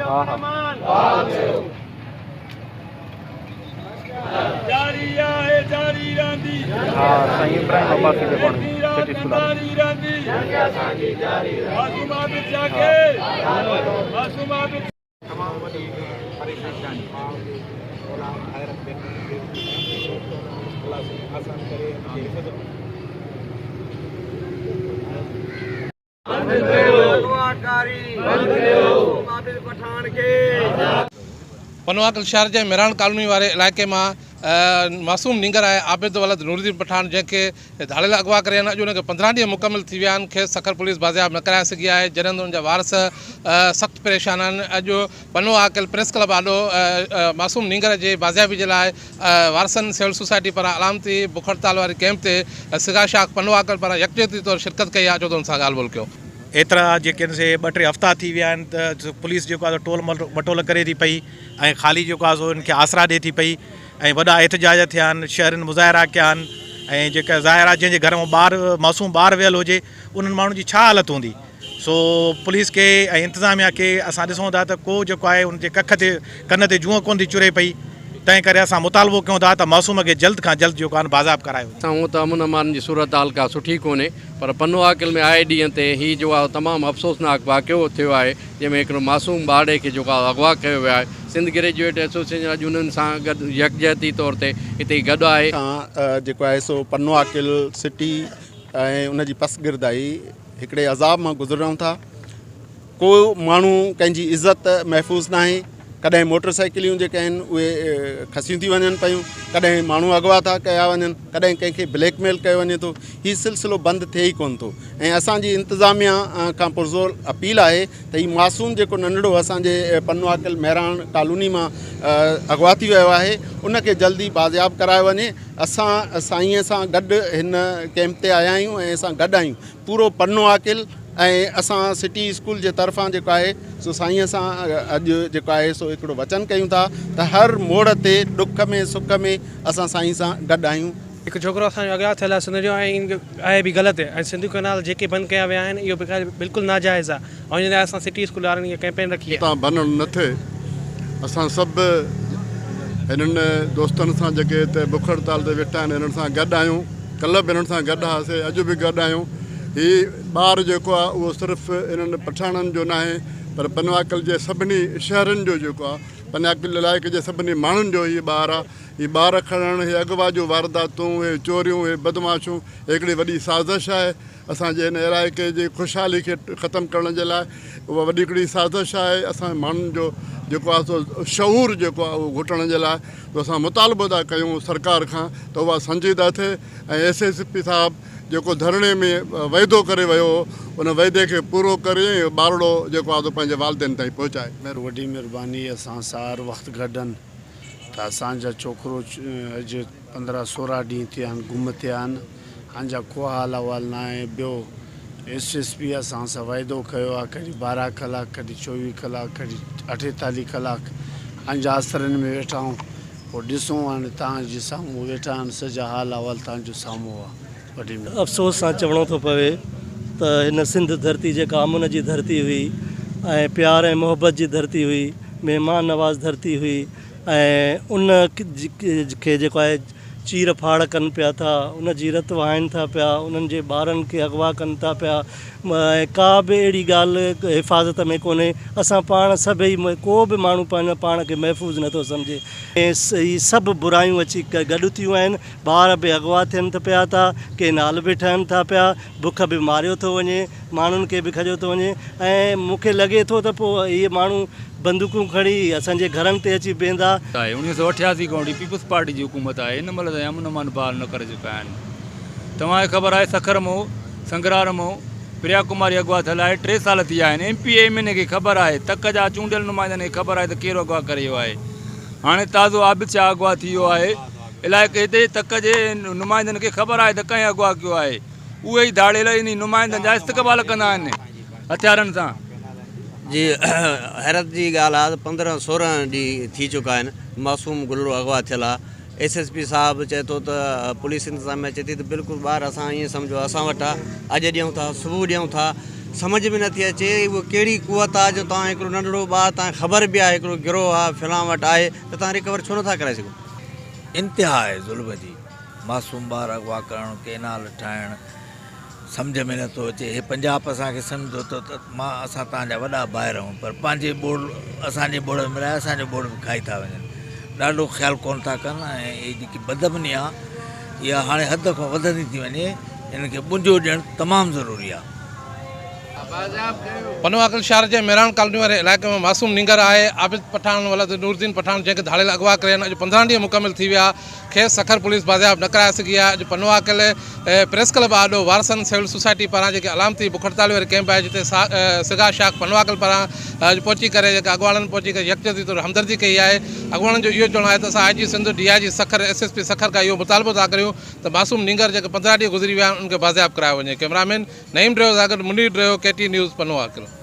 ها ها. ها سائين ابراهيم عباسي جو پاڻي سٽي اسڪول آڏو. ها. تمام وڏي پريشاني آهي ماء جي اولاد ڀائرن ڀينرن کي الله سائين آسان ڪري ان کي حفظ پنوعاقل شهر جي ميراڻ ڪالوني واري علائقي مان معصوم نينگر آهي عابد ولد نورالدين پٺاڻ جنهن کي ڌاڙيل اغوا ڪري آهن اڄ ان کي 15 ڏينهن مڪمل ٿي ويا آهن کيس سکر پوليس بازياب نه ڪرائي سگهي آهي جڏهن ته ان جا وارث سخت پريشان آهن اڄ پنو عاقل پريس ڪلب آڏو معصوم نينگر جي بازيابي جي لاء وارثن سول سوسائٽي پاران علامتي بک هڙتال واري ڪئمپ تي سگا شاخ پنو عاقل پاران يڪجهتي طور شرڪت ڪئي آهي اچو ته ان سان ڳالهه ٻولهه ڪيو. ايترا جيڪي آهن سي ٻه ٽي هفتا ٿي ويا آهن ته پوليس جيڪو آهي سو ٽول مٽول ڪري ٿي پئي ۽ خالي جيڪو آهي سو ان کي آسرا ڏي ٿي پئي ۽ وڏا احتجاج ٿيا آهن شهرين مظاهرا ڪيا آهن ۽ جيڪا ظاهر آهي جنهن جي گهر مان ٻار معصوم ٻار ويل هجي انهن ماڻهن جي ڇا حالت هوندي سو پوليس کي ۽ انتظاميا کي اسان ڏسون ٿا ته ڪو جيڪو آهي ان جي ڪک تي ڪن تي جونء ڪونه ٿي چري پئي تنهن ڪري اسان مطالبو ڪيون ٿا ته معصوم کي جلد کان جلد جيڪو آهي بازياب ڪرايو وڃي. هونء ته امن امان جي صورتحال ڪا سٺي ڪونهي پر پنوعاقل ۾ آئي ڏينهن تي هي جو آهي تمام افسوسناڪ واقعو ٿيو آهي جنهن ۾ هڪڙو معصوم ٻارڙي کي جيڪو آهي اغوا ڪيو ويو آهي سنڌ گريجوئيٽ ايسوسيئيشن اڄ انهن سان گڏ يڪجهتي طور تي هتي گڏ آهي. اسان جيڪو آهي سو پنوعاقل سٽي ۽ ان جي پسگردائي هڪڙي عذاب مان گذرون ٿا ڪو ماڻهو ڪنهن جي عزت محفوظ ناهي ڪڏهن موٽر سائيڪليون جيڪي آهن اهي کسيون ٿي وڃن پيون ڪڏهن ماڻهو اغوا ٿا ڪيا وڃن ڪڏهن ڪنهن کي بليڪ ميل ڪيو وڃي ٿو هي سلسلو بند ٿئي ئي ڪونه ٿو ۽ اسان جي انتظاميا کان پرزور اپيل آهي ته هي معصوم جيڪو ننڍڙو اسان جي پنوعاقل مهراڻ ڪالوني مان اغوا ٿي ويو آهي ان کي جلدي بازياب ڪرايو وڃي اسان سائين سان گڏ هن ڪيمپ تي آيا آهيون ۽ اسان گڏ آهيون پورو پنوعاقل ۽ اسان سٽي اسڪول جي طرفان جيڪو آهي سو سائين سان اڄ جيڪو آهي سو هڪڙو وچن ڪيون ٿا ته هر موڙ تي ڏک ۾ سک ۾ اسان سائين سان گڏ آهيون. هڪ ڇوڪرو اسان جو اغوا ٿيل آهي سنڌ جو ۽ آهي به غلط ۽ سنڌو ڪئنال جيڪي بند ڪيا ويا آهن اهو بلڪل ناجائز آهي ۽ ان لاء اسان سٽي اسڪول وارن اها ڪئمپين رکي آهي. تان ڀنڻ نه ٿئي. اسان سڀ هنن دوستن سان جيڪي هتي بک هڙتال تي ويٺا آهن هنن سان گڏ آهيون. ڪلهه به هنن سان گڏ هئاسي اڄ به گڏ آهيون. هي ٻار جيڪو آهي اهو صرف انهن پٺاڻن جو ناهي پر پنواڪل جي سڀني شهرين جو جيڪو آهي پنواڪل علائقي جي سڀني ماڻهن جو هي ٻار آهي. هي ٻار کڻڻ، هي اغوا جون وارداتون، هي چوريون، هي بدمعاشون هڪڙي وڏي سازش آهي. اسان جي هن علائقي جي خوشحالي کي ختم ڪرڻ جي لاء اها وڏي هڪڙي سازش آهي اسان ماڻهن جو جيڪو آهي سو شعور جيڪو آهي اهو گهٽڻ جي لاء ته اسان مطالبو ٿا ڪيون سرڪار کان ته اها سنجيده ٿئي ۽ ايس ايس پي صاحب جيڪو ڌرڻي ۾ وعدو ڪري ويو هو ان وعدي کي پورو ڪري ۽ ٻارڙو جيڪو آهي سو پنهنجي والدين تائين پهچائي. وڏي مھرباني اسان سان ھر وقت گڏ آھن ته اسان جا ڇوڪرو اڄ 15 16 ڏينهن ٿيا آهن گم ٿيا آهن هن جا ڪو حال احوال نه آهي ٻيو ايس ايس پي اسان سان وعدو ڪيو آهي ڪڏهن 12 ڪلاڪ ڪڏهن 24 ڪلاڪ ڪڏهن 48 ڪلاڪ هن جا آسرن ۾ ويٺا آهيون پوء ڏسون هاڻي توهان جي سامهون ويٺا آهن سڄا حال احوال توهان جو سامهون آهي وڏي مهرباني. افسوس سان چوڻو ٿو پوي ته هن سنڌ ڌرتي جيڪا امن جي ڌرتي هئي ۽ پيار ۽ محبت جي ڌرتي هئي، مهمان نواز ڌرتي هئي ۽ ان کي جيڪو آهي چير ڦاڙ ڪن پيا ٿا، ان جي رت وهائين ٿا پيا، انهن جي ٻارن کي اغوا ڪن ٿا پيا ۽ ڪا به اهڙي ڳالهه حفاظت ۾ ڪونهي، اسان پاڻ سڀئي ڪو به ماڻهو پنهنجو پاڻ کي محفوظ نٿو سمجهي. هي سڀ برايون اچي گڏ ٿيون آهن، ٻار به اغوا ٿين ته پيا ٿا، ڪينال به ٺهن ٿا پيا، بک به ماريو ٿو وڃي، ماڻهن کي به کڄيو ٿو وڃي ۽ مون کي لڳي ٿو ته پوء اهي ماڻهو بندوقون کڻي اسان جي گهرن تي اچي بيهندا. آهي 1988 کان وٺي پيپلز پارٽي جي حڪومت آهي هن مهل تائين امن امان بحال نه ڪري چڪا آهن توهان کي خبر آهي سکر مون سنگرار مون پريا ڪماري اغوا ٿيل آهي 3 سال ٿي ويا آهن ايم پي اي ايم اين اي کي خبر آهي تڪ جا چونڊيل نمائندن کي خبر آهي ته ڪير اغوا ڪري ويو آهي هاڻي تازو عابد شاهه اغوا ٿي ويو آهي علائقي تي تڪ جي نمائندن کي خبر آهي ته ڪنهن اغوا ڪيو آهي اهي ئي ڌاڙيل انهي نمائندن جا استقبال ڪندا آهن هٿيارن سان. جي حيرت جي ڳالهه آهي ته 15 16 ڏينهن ٿي چڪا آهن معصوم گلڙو اغوا ٿيل آهي ايس ايس پي صاحب چئي ٿو ته پوليس انتظاميا چئي ٿي ته بلڪل ٻار اسان ائين سمجهو اسان وٽ آهي اڄ ڏيون ٿا صبح ڏيون ٿا سمجهه ۾ نٿي اچي اهو ڪهڙي قوت آهي جو توهان هڪڙو ننڍڙو ٻار توهان کي خبر به آهي هڪڙو گروهه آهي فلان وٽ آهي ته توهان ريڪور ڇو نٿا ڪرائي سگهو. انتها آهي ظلم جي، معصوم ٻار اغوا ڪرڻ، ڪينال ٺاهڻ سمجهه ۾ نٿو اچي، هي پنجاب اسان کي سمجهندو ته مان اسان توهان جا وڏا ڀائر آهيون پر پنهنجي ٻوڙ اسان جي ٻوڙ ۾ ملائي اسان جو ٻوڙ به کائي ٿا وڃن ڏاڍو خيال ڪونه ٿا ڪن ۽ هي جيڪي بدامني آهي اها هاڻي حد کان وڌندي ٿي وڃي ان کي ٻنجو ڏيڻ تمام ضروري آهي. پنوعاقل شهر جي مهراڻ ڪالوني واري علائقي ۾ معصوم نينگر آهي عابد پٺاڻ ولد نورالدين پٺاڻ جنهن کي ڌاڙيل اغوا ڪري اڄ 15 ڏينهن مڪمل ٿي ويا کيس سکر پوليس بازياب نه ڪرائي سگهي آهي اڄ پنوعاقل پريس ڪلب آڏو وارثن سول سوسائٽي پاران جيڪي علامتي بک هڙتال واري ڪئمپ آهي جتي سگا شاخ پنوعاقل پاران اڄ پهچي ڪري جيڪا اڳواڻن پهچي ڪري يڪجهتي طور همدردي ڪئي آهي اڳواڻن جو اهو چوڻ آهي ته اسان I G Sindh D I G Sukkur S S P Sukkur کان اهو مطالبو ٿا ڪريون ته معصوم نينگر جيڪي 15 ڏينهن گذري ويا آهن انهن کي بازياب ڪرايو وڃي ڪئميرا مين نعيم ڊريو سان گڏ Munir Dreyo K T news Pano Aqil.